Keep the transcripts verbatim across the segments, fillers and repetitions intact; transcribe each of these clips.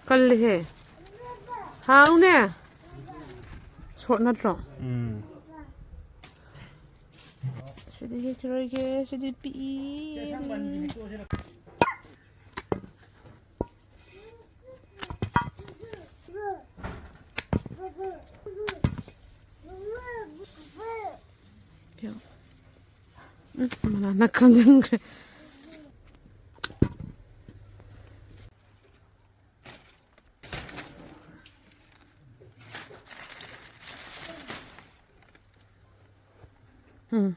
ꯀꯜꯂꯦꯍꯦ꯫ ꯍꯥꯎꯅꯦ꯫ ꯁꯣꯔꯠ ꯅꯠꯇ꯭ꯔꯣ? ꯎꯝ꯫ ꯁꯤꯗꯤ ꯍꯦꯛꯈꯤꯔꯣꯏꯒꯦ꯫ ꯁꯤꯗꯤ ꯄꯤꯛꯏ꯫ ꯎꯝ, ꯃꯅꯥ ꯅꯛ ꯈꯝꯖꯤꯟꯈ꯭ꯔꯦ꯫ ꯎꯝ꯫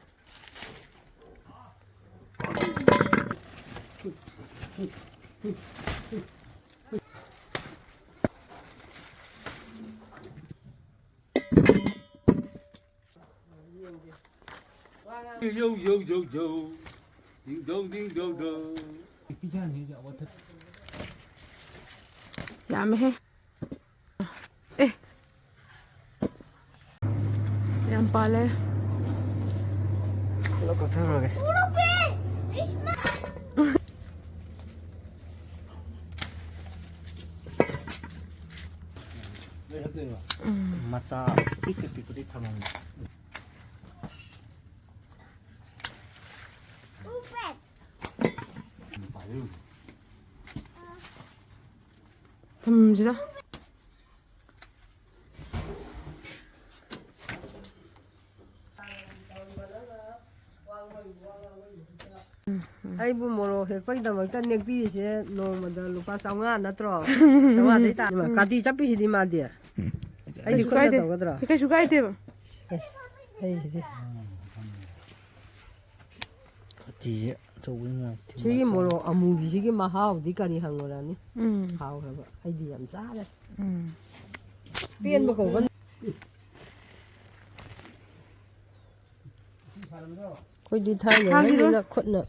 ꯌꯧ, ꯌꯧ, ꯌꯧ, ꯌꯧ꯫ ꯗꯤꯡ ꯗꯣꯡ, ꯗꯤꯡ ꯗꯣꯡ ꯗꯣꯡ꯫ ꯌꯥꯝꯃꯦꯍꯦ꯫ ꯑꯦ꯫ ꯌꯥꯝ ꯄꯥꯜꯂꯦ꯫ ꯄꯨꯂꯞ ꯀꯛꯊꯈ꯭ꯔꯒꯦ꯫ ꯃꯆꯥ ꯄꯤꯛꯇ ꯄꯤꯛꯄꯗꯤ ꯊꯝꯃꯝꯃꯦ꯫ ꯊꯝꯁꯤꯔ꯫ ꯑꯩꯕꯨ ꯃꯣꯔꯣꯛ ꯍꯦꯛꯄꯒꯤꯗꯃꯛꯇ ꯅꯦꯛꯄꯤꯔꯤꯁꯦ ꯅꯣꯡꯃꯗ ꯂꯨꯄꯥ ꯆꯥꯝꯃꯉꯥ ꯅꯠꯇ꯭ꯔꯣ? ꯆꯥꯝꯃꯉꯥꯗꯩ ꯇꯥ-, ꯏꯃꯥ, ꯀꯥꯇꯤ ꯆꯞꯄꯤꯁꯤꯗꯤ ꯃꯥꯗꯤ꯫ ꯑꯩꯗꯤ ꯀꯩꯁꯨ ꯈꯨꯠꯅ ꯀꯥꯏꯗꯦ꯫ ꯇꯧꯒꯗ꯭ꯔꯣ? ꯀꯩꯁꯨ ꯀꯥꯏꯗꯦꯕ꯫ ꯑꯩꯁꯤꯗꯤ꯫ ꯀꯥꯇꯤꯁꯦ ꯑꯆꯧꯕ ꯅꯨꯡꯉꯥꯏꯇꯦ꯫ ꯁꯤꯒꯤ ꯃꯆꯥ꯫ ꯃꯣꯔꯣꯛ ꯑꯃꯨꯕꯤꯁꯤꯒꯤ ꯃꯍꯥꯎꯗꯤ ꯀꯔꯤ ꯍꯪꯉꯨꯔꯅꯤ? ꯎꯝ꯫ ꯍꯥꯎꯈ꯭ꯔꯕ꯫ ꯑꯩꯗꯤ ꯌꯥꯝ ꯆꯥꯔꯦ꯫ ꯎꯝ꯫ ꯄꯦꯟꯕ ꯀꯧꯕ꯫ ꯑꯩꯈꯣꯏꯗꯤ ꯊꯥꯏꯅꯉꯩꯅꯤꯅ ꯈꯨꯠꯅ꯫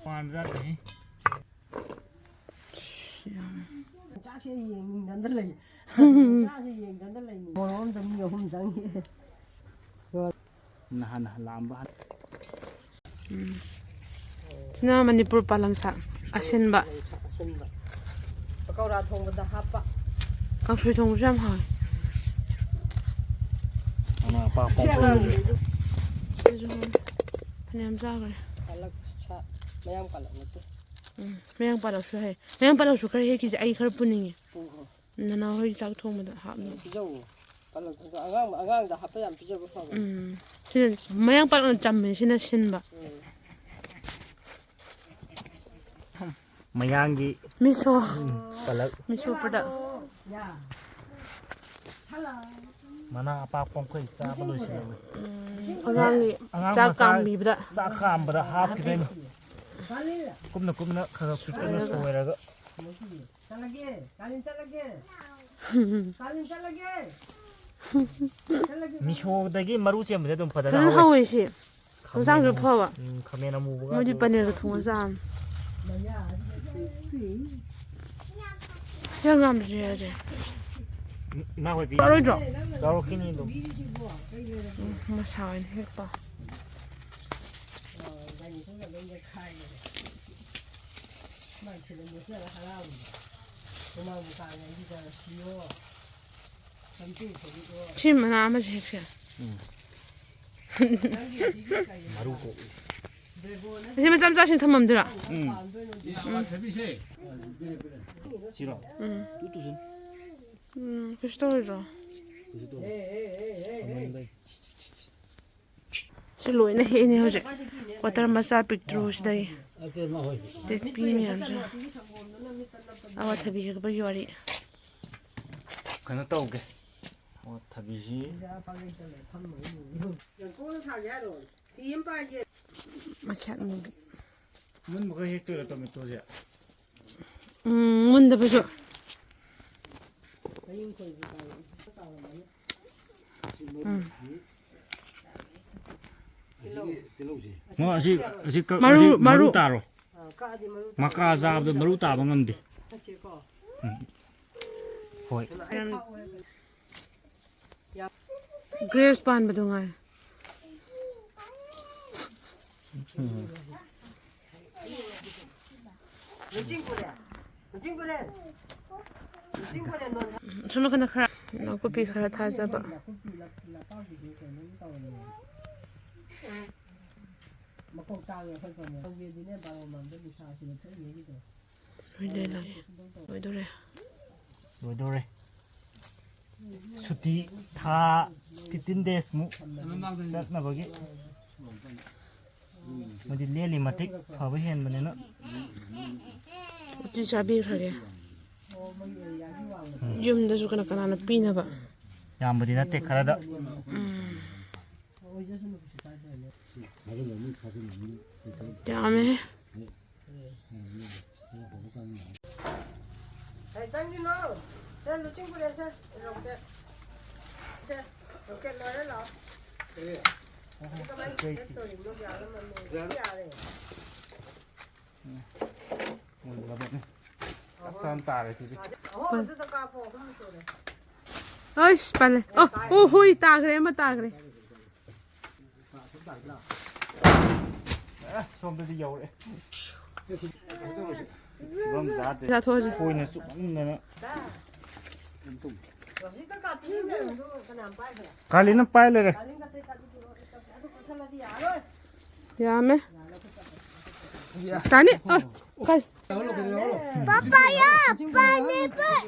ꯄꯥꯟꯖꯥꯠꯅꯤ꯫ ꯆꯥꯛꯁꯦ ꯌꯦꯡꯅꯤꯡꯗꯅ ꯂꯩ꯫ ꯆꯥꯛꯁꯦ ꯌꯦꯡꯗꯅ ꯂꯩ꯫ ꯃꯣꯔꯣꯛ ꯑꯝꯗ ꯃꯤ ꯑꯍꯨꯝ ꯆꯪꯉꯤ꯫ ꯅꯍꯥꯟ ꯅꯍꯥꯟ ꯂꯥꯛꯑꯝꯕ ꯍꯥꯟ-, ꯎꯝ꯫ ꯁꯤꯅ ꯃꯅꯤꯄꯨꯔ ꯄꯥꯂꯪ ꯁꯥꯛ ꯑꯁꯤꯟꯕ꯫ ꯑꯁꯤꯟꯕ꯫ ꯄꯀꯧꯔꯥ ꯊꯣꯡꯕꯗ ꯍꯥꯞꯄ꯫ ꯀꯥꯡꯁꯣꯏ ꯊꯣꯡꯕꯁꯨ ꯌꯥꯝ ꯍꯥꯎꯋꯦ꯫ ꯃꯅꯥ ꯑꯄꯥꯛꯄ ꯑꯃ ꯁꯦ ꯄꯨꯔꯛꯑꯣ꯫ ꯁꯤꯁꯨ ꯍꯥꯎꯋꯦ꯫ ꯐꯅꯌꯥꯝ ꯆꯥꯈ꯭ꯔꯦ꯫ ꯄꯥꯂꯛ ꯁꯥ-, ꯃꯌꯥꯡ ꯄꯥꯂꯛ ꯅꯠꯇꯦ꯫ ꯎꯝ, ꯃꯌꯥꯡ ꯄꯥꯂꯛꯁꯨ ꯍꯥꯏ꯫ ꯃꯌꯥꯡ ꯄꯥꯂꯛꯁꯨ ꯈꯔ ꯍꯦꯛꯈꯤꯁꯦ, ꯑꯩ ꯈꯔ ꯄꯨꯅꯤꯡꯉꯦ꯫ ꯄꯨꯈ꯭ꯔꯣ꯫ ꯅꯅꯥꯎ ꯍꯣꯏ ꯆꯥꯛ ꯊꯣꯡꯕꯗ ꯍꯥꯞꯅꯕ꯫ ꯄꯤꯖꯧꯋꯣ꯫ ꯄꯥꯂꯛꯇꯨꯁꯨ ꯑꯉꯥꯡ, ꯑꯉꯥꯡꯗ ꯍꯥꯞꯄ ꯌꯥꯝ ꯄꯤꯖꯕ ꯐꯕꯅꯦ꯫ ꯎꯝ꯫ ꯁꯤꯅ ꯃꯌꯥꯡ ꯄꯥꯂꯛꯅ ꯆꯝꯃꯦ, ꯁꯤꯅ ꯁꯤꯟꯕ꯫ ꯎꯝ꯫ ꯃꯌꯥꯡꯒꯤ ꯃꯤꯁꯣ꯫ ꯎꯝ, ꯄꯥꯂꯛ꯫ ꯃꯤꯁꯣ product꯫ ꯃꯅꯥ ꯑꯄꯥꯛꯄ ꯑꯩꯈꯣꯏ ꯆꯥꯕ ꯂꯣꯏꯁꯤꯜꯂꯝꯃꯦ꯫ ꯎꯝ, ꯑꯉꯥꯡꯒꯤ ꯑꯉꯥꯡ ꯆꯥꯛ ꯃꯆꯥ ꯀꯥꯝꯕꯤꯕꯗ꯫ ꯆꯥꯛ ꯀꯥꯝꯕꯗ ꯍꯥꯞꯈꯤꯗꯣꯏꯅꯤ꯫ ꯀꯨꯞꯅ ꯀꯨꯞꯅ ꯈꯔ ꯈꯔ ꯄꯤꯛꯇꯛꯅ ꯁꯣꯏꯔꯒ꯫ ꯆꯠꯂꯒꯦ꯫ ꯀꯥꯂꯦꯟ ꯆꯠꯂꯒꯦ꯫ ꯀꯥꯂꯦꯟ ꯆꯠꯂꯒꯦ꯫ ꯆꯠꯂꯒꯦ꯫ ꯃꯤꯁꯣꯗꯒꯤ ꯃꯔꯨ ꯆꯦꯟꯕꯁꯦ ꯑꯗꯨꯝ ꯐꯖꯅ ꯐꯖꯅ ꯍꯧꯋꯦ꯫ ꯍꯧꯋꯦ ꯁꯤ꯫ ꯈꯥꯃꯦꯟ ꯍꯛꯆꯥꯡꯁꯨ ꯑꯃꯨ-, ꯐꯕ꯫ ꯎꯝ, ꯈꯥꯃꯦꯟ ꯑꯃꯨꯕꯒ ꯃꯣꯏꯗꯤ ꯑꯗꯨ꯫ ꯄꯅꯤꯔꯒ ꯊꯣꯡꯉ ꯆꯥꯕꯅꯤ꯫ ꯍꯤꯌꯥꯡꯒꯥꯝꯁꯨ ꯌꯥꯎꯔꯁꯦ꯫ ꯏꯃꯥ ꯍꯣꯏ ꯄꯤ-, ꯌꯥꯔꯣꯏꯗ꯭ꯔꯣ? ꯌꯥꯎꯔꯛꯈꯤꯅꯤ ꯑꯗꯨꯝ꯫ ꯎꯝ, ꯃꯁꯥ ꯑꯣꯏꯅ ꯍꯦꯛꯄ꯫ ꯁꯤ ꯃꯅꯥ ꯑꯃꯁꯨ ꯍꯦꯛꯁꯦ꯫ ꯎꯝ꯫ ꯃꯔꯨ ꯀꯣꯛꯏ꯫ ꯑꯁꯤ ꯃꯆꯥ ꯃꯆꯥꯁꯤꯡ ꯊꯝꯃꯝꯗꯣꯏꯔꯣ? ꯎꯝ꯫ ꯁꯤꯔꯣ? ꯎꯝ꯫ Two tuition. ꯎꯝ, ꯀꯩꯁꯨ ꯇꯧꯔꯣꯏꯗ꯭ꯔꯣ? ꯀꯩꯁꯨ ꯇꯧꯔꯣꯏ꯫ ꯊꯝꯃꯝꯗꯣꯏ꯫ ꯁꯤ ꯂꯣꯏꯅ ꯍꯦꯛꯏꯅꯦ ꯍꯧꯖꯤꯛ꯫ ꯀ꯭ꯋꯥꯇꯔ ꯃꯆꯥ ꯄꯤꯛꯇ꯭ꯔꯨ ꯁꯤꯗꯒꯤ꯫ ꯇꯦꯛꯄꯤ ꯃꯌꯥꯝꯁꯦ꯫ ꯑꯋꯥꯊꯕꯤ ꯍꯦꯛꯄꯒꯤ ꯋꯥꯔꯤ꯫ ꯀꯩꯅꯣ ꯇꯧꯒꯦ꯫ ꯑꯋꯥꯊꯕꯤꯁꯤ꯫ ꯃꯈ꯭ꯌꯥꯠ ꯃꯨꯕꯤ꯫ ꯃꯨꯟꯕꯈꯩ ꯍꯦꯛꯇꯣꯏꯔꯣ ꯇꯣꯃꯦꯇꯣꯁꯦ? ꯎꯝ, ꯃꯨꯟꯗꯕꯁꯨ꯫ ꯎꯝ꯫ ꯃꯣꯏ ꯑꯁꯤ, ꯑꯁꯤ ꯀꯛ-, ꯃꯔꯨ, ꯑꯁꯤ ꯃꯔꯨ ꯃꯔꯨ꯫ ꯇꯥꯔꯣ? ꯑꯥ, ꯀꯛꯑꯗꯤ ꯃꯔꯨ ꯇꯥꯕ ꯃꯀꯥ ꯆꯥꯕꯗ ꯃꯔꯨ ꯇꯥꯕ ꯉꯝꯗꯦ꯫ ꯐꯠꯇꯦꯀꯣ? ꯎꯝ꯫ ꯍꯣꯏ꯫ ꯌꯥꯝ ꯒ꯭ꯔꯦꯁ ꯄꯥꯟꯕꯗꯣ ꯉꯥꯏ꯫ ꯎꯝ, ꯁꯣꯝ ꯅꯥꯀꯟꯗ ꯈꯔ ꯅꯥꯀꯨꯞꯄꯤ ꯈꯔ ꯊꯥꯖꯕ꯫ ꯂꯣꯏꯗꯣꯔꯦ꯫ ꯂꯣꯏꯗꯣꯔꯦ꯫ ꯁꯨꯇꯤ ꯊꯥ fifteen days ꯃꯨꯛ ꯆꯠꯅꯕꯒꯤ꯫ ꯃꯣꯏꯗꯤ ꯂꯦꯜꯂꯤ ꯃꯇꯤꯛ ꯐꯕ ꯍꯦꯟꯕꯅꯤꯅ꯫ ꯎꯇꯤ ꯆꯥꯕꯤꯈ꯭ꯔꯒꯦ꯫ ꯌꯨꯝꯗꯁꯨ ꯀꯅꯥ ꯀꯅꯥꯅ ꯄꯤꯅꯕ? ꯌꯥꯝꯕꯗꯤ ꯅꯠꯇꯦ, ꯈꯔꯗ꯫ ꯎꯝ꯫ ꯌꯥꯝꯃꯦꯍꯦ꯫ ꯀꯩ ꯆꯪꯒꯤꯅꯣ? ꯁꯦ, ꯂꯨꯆꯤꯡ ꯄꯨꯔꯦ, ꯁꯦ, ꯔꯣꯀꯦꯠ꯫ ꯁꯦ, ꯔꯣꯀꯦꯠ ꯂꯣꯏꯔꯦ, ꯂꯥꯛꯑꯣ꯫ ꯀꯃꯥꯏ ꯇꯧꯔꯤꯅꯣ? ꯌꯥꯔꯦ꯫ ꯃꯨꯜꯂꯕꯅꯤ꯫ ꯆꯞ ꯆꯥꯅ ꯇꯥꯔꯦ ꯁꯤꯗꯤ꯫ ꯑꯍꯨꯝ ꯑꯗꯨꯗ ꯀꯥꯞꯄꯣ, ꯑꯍꯨꯝ ꯁꯨꯔꯦ꯫ ꯑꯩꯁ, ꯄꯜꯂꯦ꯫ ꯑꯣ, ꯑꯣ, ꯍꯣꯏ, ꯇꯥꯈ꯭ꯔꯦ, ꯑꯃ ꯇꯥꯈ꯭ꯔꯦ꯫ ꯑꯦ, ꯁꯣꯝꯗꯗꯤ ꯌꯧꯔꯦ꯫ ꯐꯤꯕꯝ ꯆꯥꯗ꯭ꯔꯦ꯫ ꯆꯥꯊꯣꯛꯑꯁꯤ꯫ ꯈꯣꯏꯅ ꯆꯨꯞꯃꯟꯗꯅ꯫ ꯀꯥꯂꯤꯅ ꯄꯥꯏ ꯂꯩꯔꯦ꯫ ꯌꯥꯝꯃꯦ꯫ ꯇꯥꯅꯤ꯫ ꯑ, ꯀꯜ-꯫ ꯄꯥꯄꯥꯌꯥ, ꯄꯥꯏꯅꯦꯄꯜ꯫